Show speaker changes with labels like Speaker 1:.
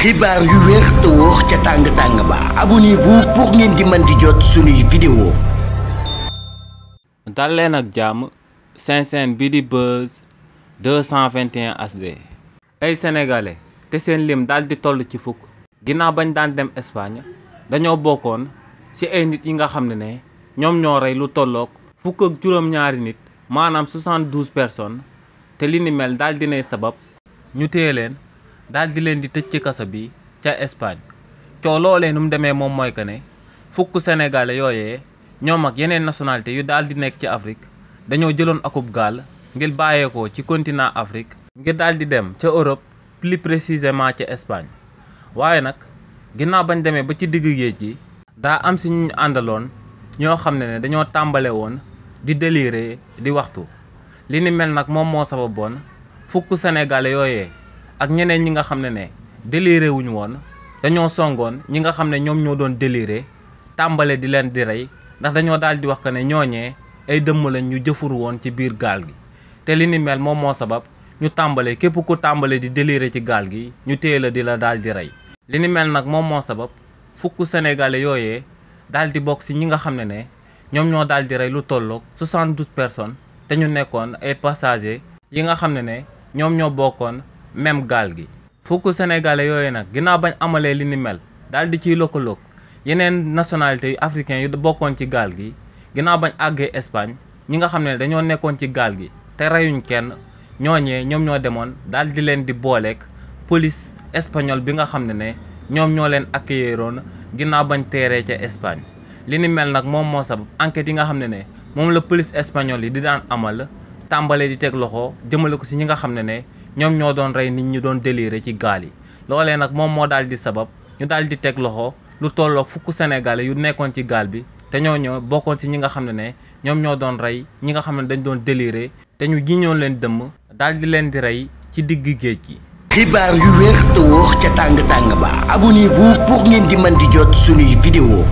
Speaker 1: xibaar yu wér te wóor ca tàng ba abonnez-vous pour ngeen di mën di jot suñuy vidéo.
Speaker 2: dal leen ak jàmm seen chaîne bi di Buzz 221 HD. ay sénégalais te seen lim daal di toll ci fukk ginnaaw bañ daan dem Espagne dañoo bokkoon ci ay nit yi nga xam ne ñoom ñoo rey lu tolloog fukk ak juróom-ñaari nit maanaam 72 personnes te li ni mel daal dinay sabab ñu téye leen daal di leen di tëj ci kaso bi ca Espagne. coow loolee nu mu demee moom mooy que ne fukk sénégalais yooyee ñoom ak yeneen nationalité yu daal di nekk ci Afrique dañoo jëloon akub gaal ngir bàyyeekoo ci continent Afrique ngir daal di dem ca Europe plus précisément ca Espagne. waaye nag ginnaaw bañ demee ba ci digg géej gi daa am si ñu àndaloon ñoo xam ne dañoo tàmbale woon di délirer di waxtu. li ni mel nag moom moo sababoon fukk sénégalais yooyee ak ñeneen ñi nga xam ne déliré wuñu woon dañoo songoon ñi nga xam ne ñoom ñoo doon déliré tàmbale di leen di rey ndax dañoo daal di wax que ne ñooñee ay dëmm lañ ñu jëfur woon ci biir gaal gi. te li ni mel moom moo sabab ñu tàmbale képp ku tàmbale di déliré ci gaal gi ñu téye la di la daal di rey. li ni mel nag moom moo sabab fukk sénégalais yooyee daal di bokk si ñi nga xam ne ñoom ñoo daal di rey lu tolloog 72 personnes te ñu nekkoon ay passagers yi nga xam ne ñoom ñoo bokkoon même gaal gi. fukk sénégalais yooyu nag ginnaaw bañ amalee li ni mel daal di ciy lëkkaloog yeneen nationalité yu africain yu bokkoon ci gaal gi ginnaaw bañ àggee Espagne ñi nga xam ne dañoo nekkoon ci gaal gi te reyuñ kenn ñooñee ñoom ñoo demoon daal di leen di booleeg police espagnole bi nga xam ne ñoom ñoo leen accueilliroon ginnaaw bañ teeree ca Espagne. li ni mel nag moom moo sabab enquête yi nga xam ne moom la police espagnole yi di daan amal tàmbale di teg loxo jëmale ko si ñi nga xam ne ñoom ñoo doon rey nit ñi doon déliré ci gaal yi. loolee nag moom moo daal di sabab ñu daal di teg loxo lu tolloog fukk sénégalais yu nekkoon ci gaal bi te ñoo bokkoon si ñi nga xam ne ñoom ñoo doon rey ñi nga xam ne dañ doon déliré te ñu jiñoon leen dëmm daal di leen di rey ci digg géej gi.
Speaker 1: xibaar yu wér te wóor ca tàng ba abonnez-vous pour ngeen di mën di jot suñuy vidéo.